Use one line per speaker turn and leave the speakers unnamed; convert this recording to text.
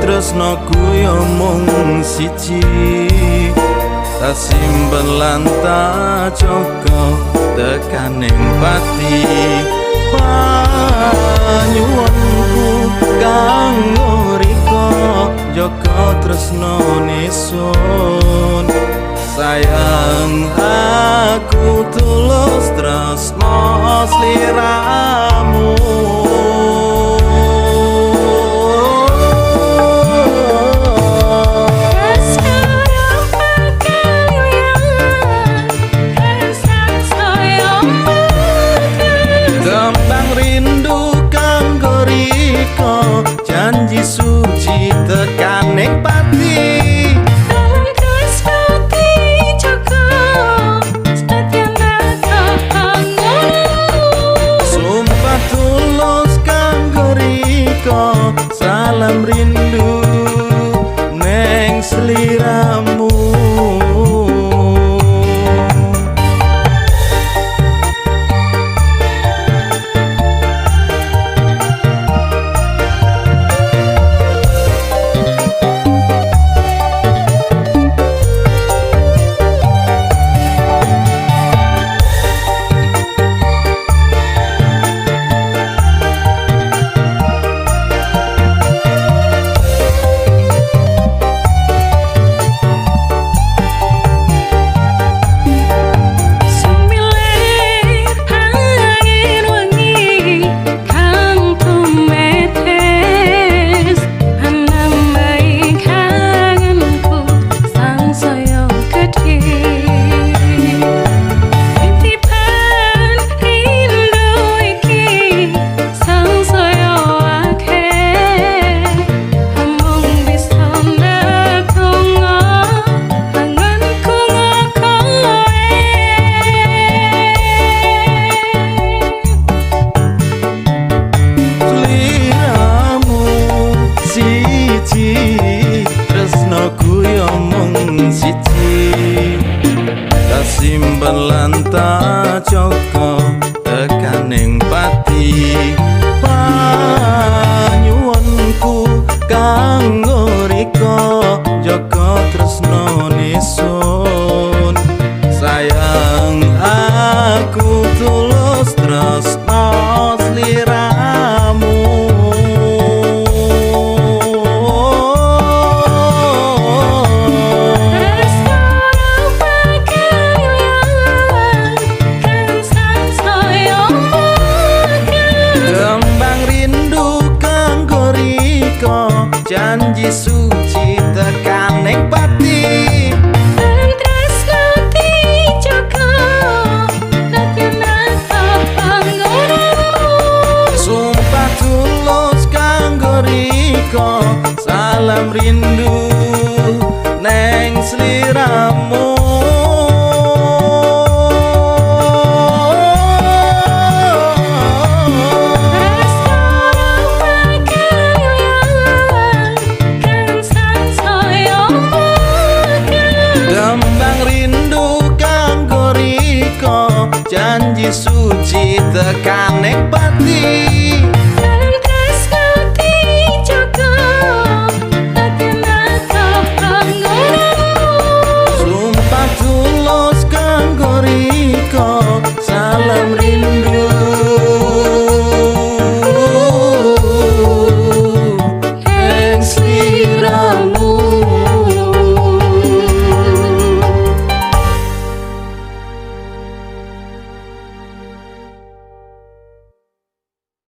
tresnoku yo mung siji, tak simpen lan tak jaga tekaning pati. Panyuwunku kanggo rika, jaga tresno nisun. Sayang aku tulus tresno sliramu. Tembang rindu kanggo rika, janji suci tekaning pati. Sumpah tulus kanggo rika, salam rindu neng sliramu. Sliramu siji, tresnoku yo mung siji, tak simpen lan tak jaga tekaning pati. Panyuwunku kanggo rika, jaga tresno nisun. Sayang aku tulus tresno sliramu. Tembang rindu kanggo rika, janji suci tekaning pati. Sumpah tulus kanggo rika, salam rindu neng sliramu. Tembang rindu kanggo rika, janji suci tekaning pati.